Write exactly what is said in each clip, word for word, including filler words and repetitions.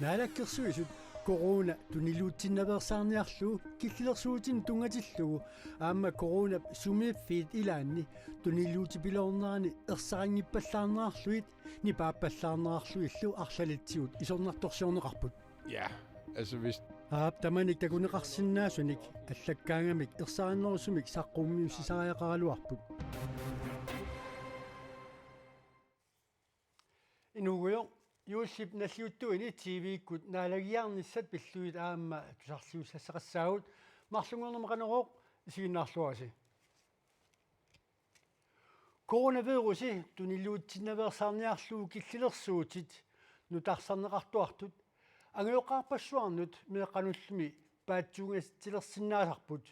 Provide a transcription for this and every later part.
Naalakkersuisut corona tuniluutsinnaveersaarniarlugu killilersuutinut tunngatillugu aamma coronap sumiiffiit ilaanni tuniluutipiloornerani ersarinngippallaarnerarlugit nipaappallaarnerarlugillu arlalitsigut isornartorsiorneqarput. Ja, altså hvis Aap tamanik takuneqarsinnaasunik allakkaangamik ersarinnerusumik saqqummiussisariaqaraluarput. Inuugujoq, juullip nalliuttuini T V-kkut naalagiarnissat pillugit aamma tusarliussassaqassaagut. Marlunngornermi Qanorooq, isiginnaarluarisi. Coronavirusi tuniluutsinnaveersaarniarlugu killilersuutit nutarsarneqartuartut angajoqqaarpassuarnut meeqqanullumi paatsuungatsilersinnaasarput.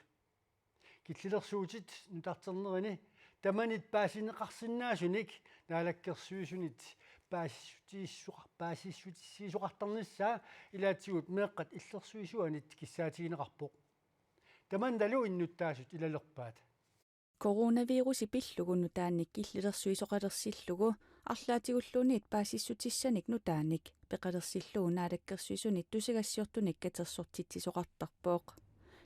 Killilersuutit nutarternerini tamanit paasineqarsinnaasunik Naalakkersuisunit paasissutigissoqar-, paasissutissiisoqartarnissaa ilaatigut meeqqat illersuisuanit kissaatigineqarpoq. Tamannalu innuttaasut ilalerpaat. Coronavirusi pillugu nutaanik killilersuisoqalersillugu arlaatigulluunniit paasissutissanik nutaanik peqalersillugu Naalakkersuisunit tusagassiortunik katersortitsisoqartarpoq.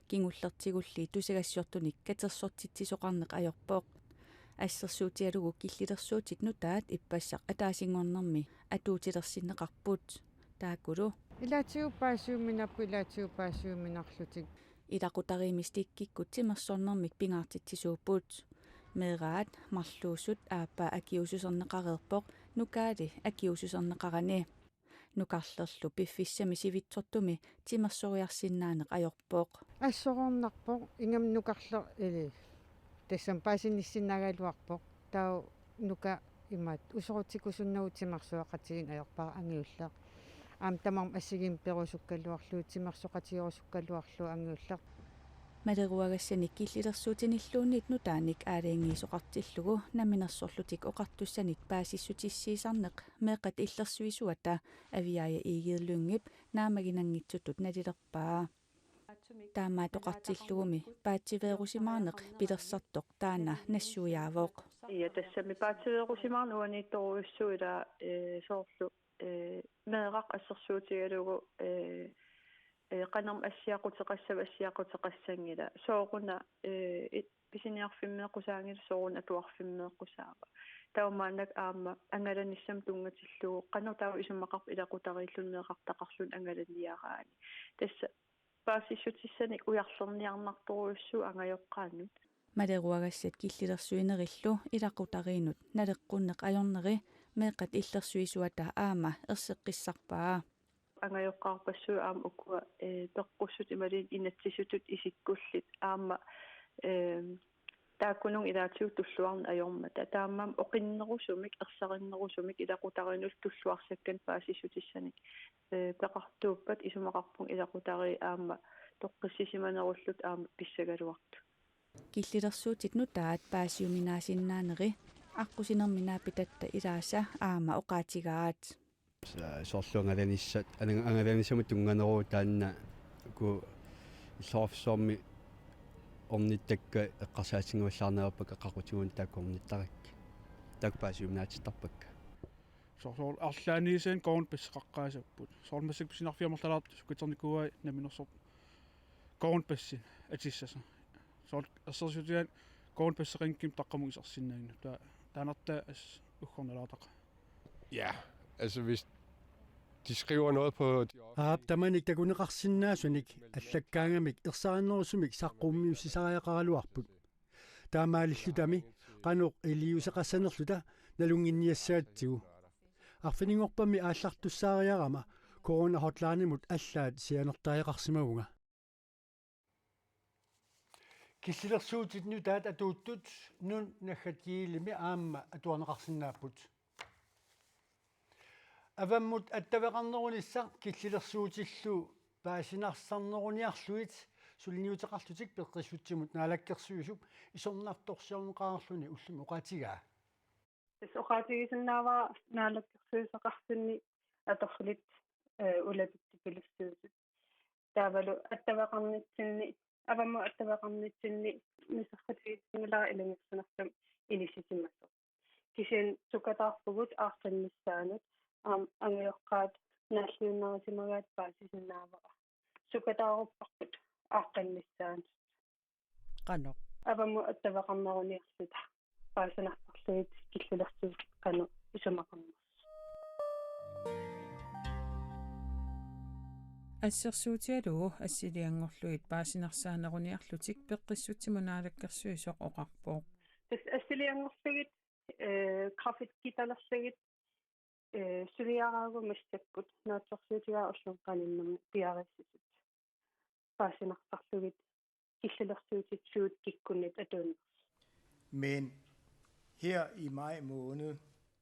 Kingullertigulli tusagassiortunik katersortitsisoqarneq ajorpoq. Assersuutigalugu killilersuutit nutaat ippassaq ataasinngornermi atuutilersinneqarput. Taakkulu. Ilaatigut paasiuminarput, ilaatigut paasiuminarlutik. Ilaqutariimmi Stikkikkut timersornermik pingaartitsisuupput. Meeraat marluusut aappaa akiuussuserneqareerpoq, nukaali akiuussuserneqarani. Nukarlerlu piffissami sivitsortumi timersoriarsinnaaneq ajorpoq. Assorornarpoq, ingammik nukarleq, ili. Tassami paasinissinnaagaluarpoq. Taava nuka imaattoq usorutsikusunnagu timersoqatigiinneq ajorpara angajulleq. Aamma tamarmik assigiimmik perusukkaluarlugu, timersoqatigerusukkaluarlugu angajulleq. Maleruagassanik killilersuutinilluunniit nutaanik aalajangiisoqartillugu namminersorlutik oqartussanit paasissutissiisarneq meeqqat illersuisuata Aviaja Egede Lyngep naammaginanngitsutut nalilerpaa. Taamaattoqartillugumi paatsiveerusimaarneq pilersartoq taanna nassuiaavoq. Ja, tassami paatsiveerusimaarneq uaniittorujussuuvoq, ila, eh, soorlu, eh, meeraq assersuutigalugu, eh, eh, qanormi assiaquteqassava, assiaquteqassanngila. Sooruna, eh, i-, pisiniarfimmeeqqusaanngilaq, sooruna atuarfimmeeqqusaava. Taamaannak aamma angalanissamut tunngatillugu, qanoq taava isumaqarpoq ilaqutariilluni meerartaqarluni angalaniaraanni. Tassa paasissutissanik ujarlerniarnartorujussuuvoq angajoqqaannut. Maleruagassat killilersuinerillu ilaqutariinnut naleqqunneq ajorneri meeqqat illersuisuata aamma erseqqissarpaa. Angajoqqaarpassuit aamma ukua, eh, peqqussutit imaluunniit inatsisutut isikkullit aamma, eh, taakkununnga ilaatigut tulluarneq ajormata. Taamaammat oqinnerusumik, ersarinnerusumik ilaqutariinnullu tulluarsakkanik paasissutissanik, eh, peqartuuppat isumaqarpunga ilaqutariit aamma toqqissisimanerullutik aamma pissagaluartut. Killilersuutit nutaat paasiuminaasinnaaneri aqqusinermi naapitatta ilaasa aamma oqaatigaat. Soorlu angalanissat, ana-, angalanissamut tunnganeruvoq taanna uku illoqarfissuarmi ornittakkat eqqarsaatigivallaarneq ajorpakka, qaqutigunik taakku ornittarakkit. Taakku paasiuminaatittarpakka. Soorlu arlaanniissaanni coronapasseqaqqaassapput. Soorlu massakkut pisiniarfiit amerlalaartut sukkaternikkuuai namminersorput coronapassi atissasoq. Soorlu assersuutigalugu coronapasseqanngikkunik taqqamut isersinnaaginnarpoq. Taa-, taannartaa assut uggornalaartaqaaq. Ja, altså hvis de skriver noget på de offentlige Aap tamanik takuneqarsinnaasunik allakkaangamik ersarinnerusumik saqqummiussisariaqaraluarput. Taamaalillutami qanoq iliuuseqassanerluta nalunnginniassagatsigu. Arfininngorpammi aallartussaariarama Corona Hotlinemut allaat sianertariaqarsimavunga. Killilersuutit nutaat atuuttut Nuun Naggat Kielimi aamma atuarneqarsinnaapput. Avammut attaveqarnerunissaq killilersuutillu paasinarsarneruniarlugit suliniuteqarlutik Peqqissutsimut Naalakkersuisup isornartorsiorneqarluni ullumi oqaatigaa. Tassa oqaatigisinnaavara naalakkersuisoqarfinni atorfilit, eh, ulapittupilussuusut. Taavalu attaveqarnitsinni, avammut attaveqarnitsinni miserritigisinnaavara ilungersunartumik inissisimasoq. Kisianni sukataarpugut aartinnissaanut, aamma angajoqqaat naalliunnerusimagaat paasisinnaavara. Sukataarupparput aaqqinnissaanut. Qanoq? Avammut attaveqarneruniarluta paasinartarlugit killilersuutit qanoq isumaqarnersut. Assersuutigalugu assilianngorlugit paasinarsaaneruniarlutik peqqissutsimut naalakkersuisoq oqarpoq. Tassa assilianngorlugit, eh, graffititalerlugit, eh, suliaraagu massakkut naatsorsuutigaara ulluni qaninnerni piareersisut paasinartarlugit killilersuutit suut kikkunnit atuunnersut. Men her i maj måned.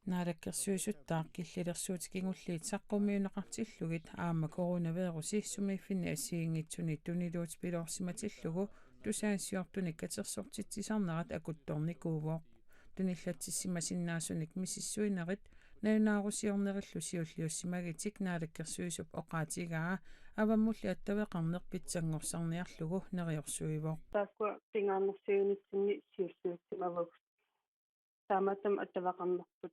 Naalakkersuisuttaaq killilersuutit kingulliit saqqummiunneqartillugit aamma coronavirusi sumiiffinni assigiinngitsuni tuniluutipilorsimatillugu tusagassiortunik katersortitsisarnerat akuttornikuuvoq. Tunillatsissimasinnaasunik misissuinerit nalunaarusiornerillu siulliussimagitik naalakkersuisup oqaatigaa avammulli attaveqarneq pitsanngorsarniarlugu neriorsuivoq. Taakkua pingaarnersiuinitsinni siulliussimavagut. Taamaattumik attaveqarnerput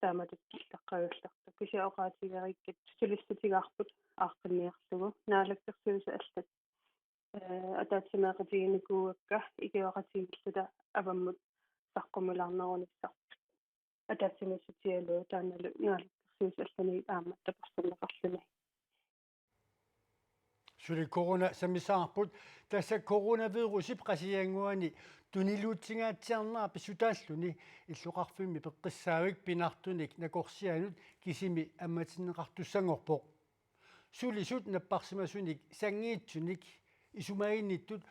taamatut killeqqagallartoq. Kisianni oqaatigereerakku sulissutigaarput aaqqinniarlugu. Naalakkersuisut allat, eh, ataatsimeeqatiginikuuakka ikioratigiilluta avammut saqqummilaarnerunissarput. Ataatsimiissutigalugu taannalu naalakkersuisut allanit aamma taperserneqarluni. Suli corona sammisaarput, tassa coronavirusip Qasigiannguani tuniluutsingaatsiarnera pissutaalluni illoqarfimmi peqqissaavik pinartunik nakorsianut kisimi ammatinneqartussanngorpoq. Sulisut napparsimasunik sanngiitsunik isumaginnittut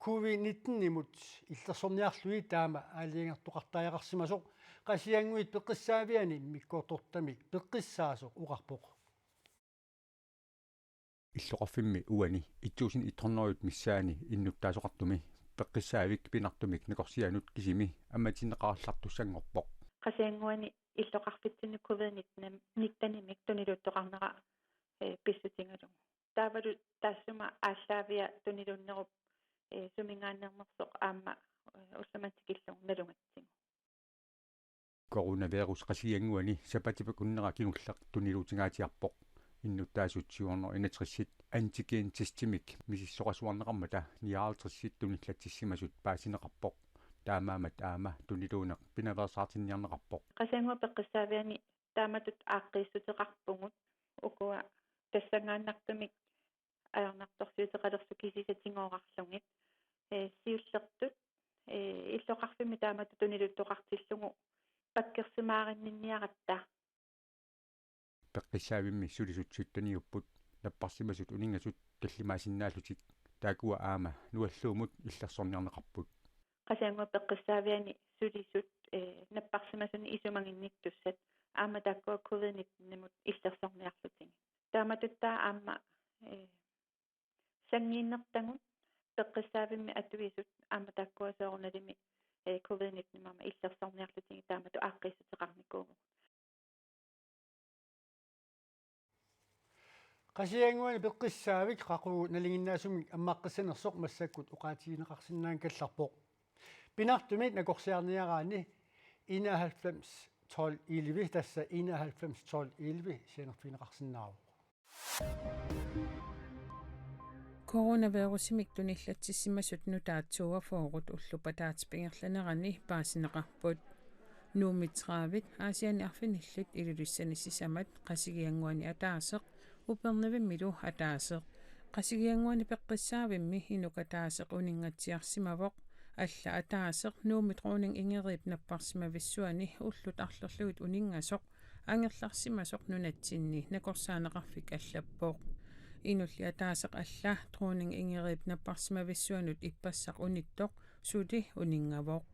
covid nitten-imut illersorniarlugit taama aalajangertoqartariaqarsimasoq Qasigiannguit Peqqissaaviani immikkoortortami peqqissaasoq oqarpoq. Illoqarfimmi uani et tusind et hundrede missaani innuttaasoqartumi peqqissaavik pinartumik nakorsianut kisimi ammatinneqarallartussanngorpoq. Qasigiannguani illoqarfitsinni covid nitten, nitten-imik tuniluuttoqarnera, eh, pissutigalugu. Taavalu taassuma aallaaviat tuniluunnerup, eh, suminngaanneernersoq aamma, eh, ulloq manna tikillugu nalugatsigu. Coronavirus Qasigiannguani sapaatip akunnera kingulleq tuniluutingaatsiarpoq. Innuttaasut syv hundrede enogtres antigen-testimik misissoqasuarneqarmata nioghalvtreds tunillatsissimasut paasineqarpoq. Taamaammat aamma tuniluunneq pinaveersaartinniarneqarpoq. Qasigiannguup Peqqissaaviani taamatut aaqqiissuteqarpugut ukua tassanngaannartumik ajornartorsiuteqalersut kisisatigooraarlugit, eh, siullertut, eh, illoqarfimmi taamatut tuniluuttoqartillugu pakkersimaarinninniaratta. Peqqissaavimmi sulisut sytteniupput napparsimasut uninngasut tallimaassinnaallutik, taakkua aamma Nualluumut illersorniarneqarput. Qasigiannguup Peqqissaaviani sulisut, eh, napparsimasunit isumaginnittussat aamma taakkua covid nitten-imut illersorniarlutigit. Taamatut taava aamma, eh, sanngiinnertagut peqqissaavimmi atuisut aamma taakkua soorunalimi, eh, covid nitten-imut aamma illersorniarlutigit taamatut aaqqiissuteqarnikuuvugut. Qasigiannguani peqqissaavik qaqugu nalinginnaasumik ammaqqissanersoq massakkut oqaatigineqarsinnaanngikkallarpoq. Pinartumik nakorsiarniaraanni enoghalvfems tolv elleve, tassa enoghalvfems tolv elleve sianerfigineqarsinnaavoq. Coronavirusimik tunillatsissimasut nutaat toogfyrre ullup ataatsip ingerlanerani paasineqarput. Nuummi tredive, Aasianni arfinillit, Ilulissani sisamat, Qasigiannguani ataaseq, Upernavimmilu ataaseq. Qasigiannguani peqqissaavimmi inuk ataaseq uninngatsiarsimavoq. Alla ataaseq Nuummi Dronning Ingridip napparsimavissuani ullut arlerlugit uninngasoq angerlarsimasoq nunatsinni nakorsaaneqarfik allappoq. Inulli ataaseq alla Dronning Ingridip napparsimavissuanut ippassaq unittoq suli uninngavoq.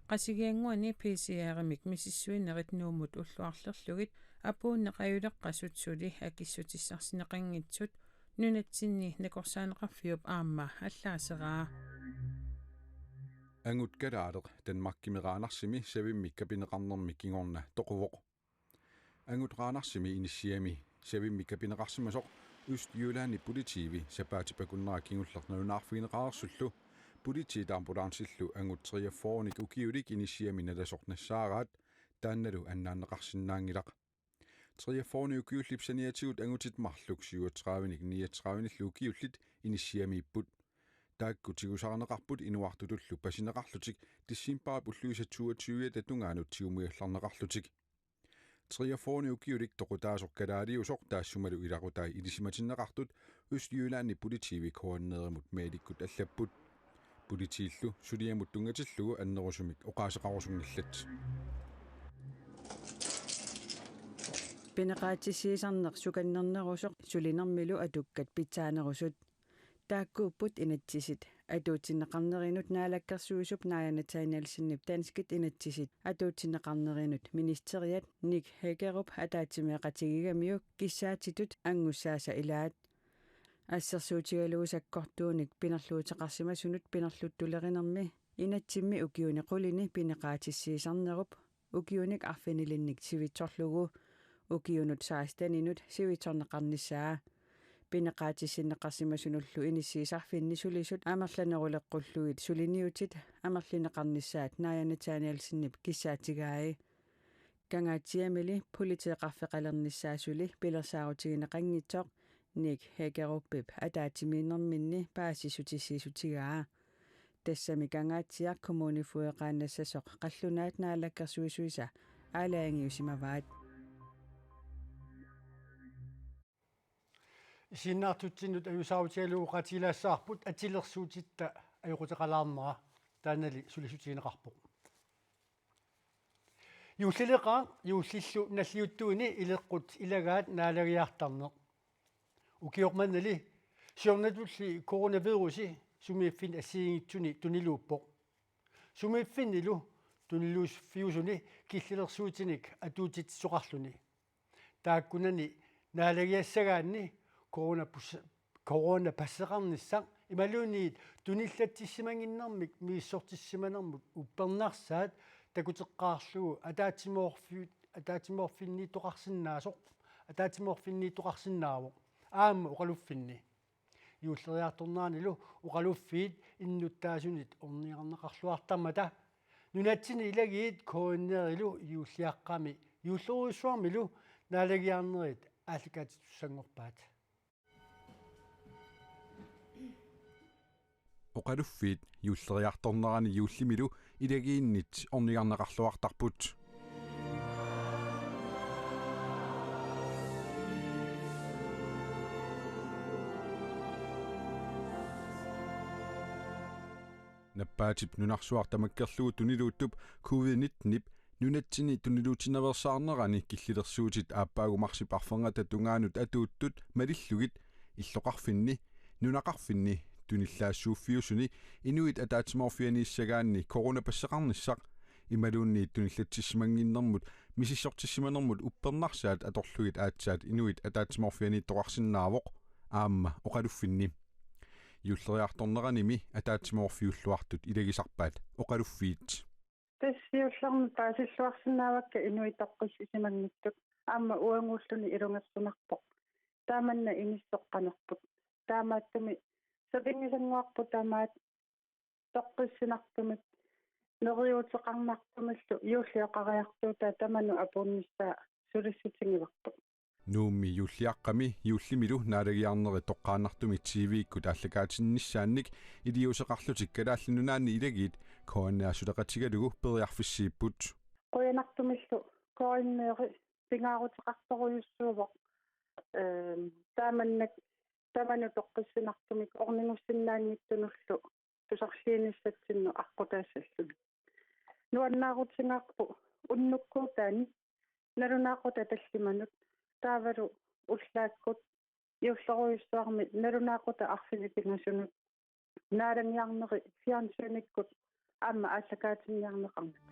Qasigiannguani P C R-imik misissuinerit Nuummut ullut arlerlugit apuunneq ajuleqqasut suli akissutissarsineqanngitsut nunatsinni nakorsaaneqarfiup aamma allaaseraa. Angut kalaaleq Danmarkimi Randersimi savimmik kapineqarnermi kingorna toquvoq. Angut Randersimi inissiami savimmik kapineqarsimasoq Østjyllandip politiivi sapaatip akunnera kingulleq nalunaarfigineqareersullu politiit ambulancillu angut treogfyrrenik ukiulik inissiami nalasoq nassaaraat taannalu annaanneqarsinnaanngilaq. Treogfyrre ukiullit saniatigut angutit marluk syvogtredive-nik niogtredive-nillu ukiullit inissiamiipput. Taakku tigusarineqarput inuartutullu pasineqarlutik decembarip ulluisa toogtyve tungaanut tigummigallarneqarlutik. Treogfyrre ukiulik toqutaasoq kalaaliusoq taassumalu ilaqutai ilisimatinneqartut Østjyllandip politiit K N R-imut mailikkut allapput. Politiillu suliamut tunngatillugu annerusumik oqaaseqarusunngillat. Pineqaatissiisarneq sukannernerusoq sulinermilu atukkat pitsaanerusut. Taakkuupput inatsisit. Atuutsinneqarnerinut naalakkersuisup Naaja Nathanielsenip danskit inatsisit atuutsinneqarnerinut ministeriat Nick Hækkerup ataatsimeeqatigigamiuk kissaatitut angussaasa ilaat. Assersuutigalugu sakkortuunik pinerluuteqarsimasunut pinerluttulerinermi inatsimmi ukiuni qulini pineqaatissiisarnerup ukiunik arfinilinnik sivitsorlugu ukiunut seksteninut sivitsorneqarnissaa. Pineqaatissinneqarsimasunullu inissiisarfinni sulisut amerlaneruleqqullugit suliniutit amerlineqarnissaat Naaja Nathanielsenip kissaatigai. Kangaatsiamili politeeqarfeqalernissaa suli pilersaarutigineqanngitsoq Nick Hækkerupip ataatsimiinnerminni paasissutissiissutigaa. Tassami Kangaatsiaq Kommune Fogedgaardnassasoq qallunaat naalakkersuisuisa aalajangiusimavaat. Isiginnaartutsinnut ajuusaarutigalugu oqaatigilaassavarput atilersuutitta ajoquteqalaarnera, taannali sulissutigineqarpoq. Juullileqaaq juullillu nalliuttuini ileqqut ilagaat naalagiartarneq. Ukioq mannali siornatulli coronavirusi sumiiffinni assigiinngitsuni tuniluuppoq. Sumiiffinnilu tuniluuffiusuni killilersuutinik atuutitsisoqarluni. Taakkunani naalagiassagaanni corona pus-, coronapasseqarnissaq imaluunniit tunillatsissimannginnermik misissortissimanermut uppernarsaat takuteqqaarlugu ataatsimoorfi-, ataatsimoorfinniittoqarsinnaasoq, ataatsimoorfinniittoqarsinnaavoq aamma oqaluffinni. Juulleriartorneranilu oqaluffiit innuttaasunit ornigarneqarluartarmata nunatsinni ilagiit K N R-ilu juulliaqqami juullerujussuarmilu naalagiarnerit aallakaatitussanngorpaat. Oqaluffiit juulleriartornerani juullimilu ilagiinnit ornigarneqarluartarput. Nappaatip nunarsuaq tamakkerlugu tuniluuttup covid nittenip nunatsinni tuniluutinnaveersaarnerani killilersuutit aappaagu marsip arfernata tungaanut atuuttut malillugit illoqarfinni, nunaqarfinni tunillaassuuffiusuni inuit ataatsimoorfianiissagaanni coronapasseqarnissaq imaluunniit tunillatsissimannginnermut misissortissimanermut uppernarsaat atorlugit aatsaat inuit ataatsimoorfianiittoqarsinnaavoq aamma oqaluffinni. Juulleriartorneranimi ataatsimoorfiulluartut ilagisarpaat oqaluffiit. Tassa juullermi paasilluarsinnaavakka inuit toqqissisimanngitsut, aamma uaguulluni ilungersunarpoq. Taamanna inisseqqanerput. Taamaattumik sapinngisannguarput tamaat toqqissinartumik neriuuteqarnartumillu juullioqariartuutaa tamanut apuunnissaa sulissutigivarput. Nuummi juulliaqqami juullimilu naalagiarnerit toqqaannartumik T V-kkut aallakaatinnissaannik iliuuseqarlutik Kalaallit Nunaanni ilagiit K N R suleqatigalugu periarfissiipput. Qujanartumillu K N R-i pingaaruteqartorujussuuvoq. Ehm, taamannak tamanut toqqissinartumik ornigussinnaanngitsunullu tusarliinissatsinnut aqqutaassalluni. Nuannaarutigaarput unnukkuutaani nalunaaqutaq tallimanut taavalu ullaakkut juullerujussuarmi nalunaaqutaq arfineq-pingasunut naalagiarneri fjernsynikkut aamma aallakaatinniarneqarnata.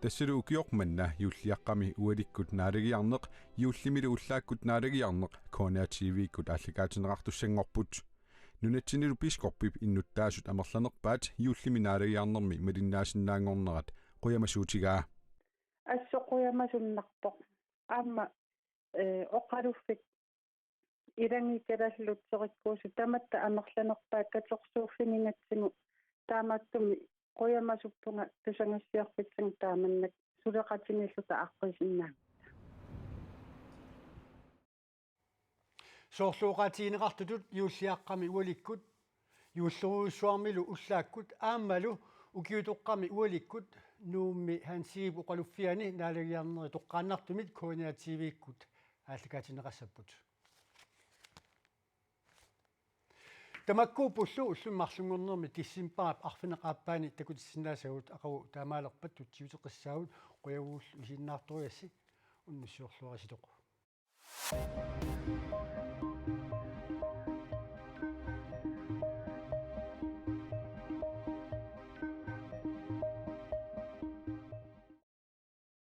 Tassalu ukioq manna juulliaqqami ualikkut naalagiarneq, juullimilu ullaakkut naalagiarneq K N R T V-kkut aallakaatinneqartussanngorput. Nunatsinnilu biskoppip innuttaasut amerlanerpaat juullimi naalagiarnermi malinnaasinnaanngornerat qujamasuutigaa. Assut qujamasunnarpoq. aamma, eh, oqaluffik ilagiikkalallu terikkuusut tamatta amerlanerpaat katersuuffigigatsigu, taamaattumik qujamasuppunga tusagassiorfitsigut taamannak suleqatigiilluta aaqqiisinnaagutta. Soorlu oqaatigineqartutut juulliaqqami ualikkut, juulleriussuarmilu ullaakkut aammalu ukiutoqqami ualikkut Nuummi Hans Egedep oqaluffiani naalagiarneri toqqaannartumik K N R T V-kkut aallakaatinneqassapput. Tamakkuuppullu ulluni marlunngornermi decembarip arfineq-aappaani takutissinnaasagut. Aqagu taamaalerpat tutsiuteqissaagut, qujavugullu isiginnaartorigassi, unnussiorluaritsi.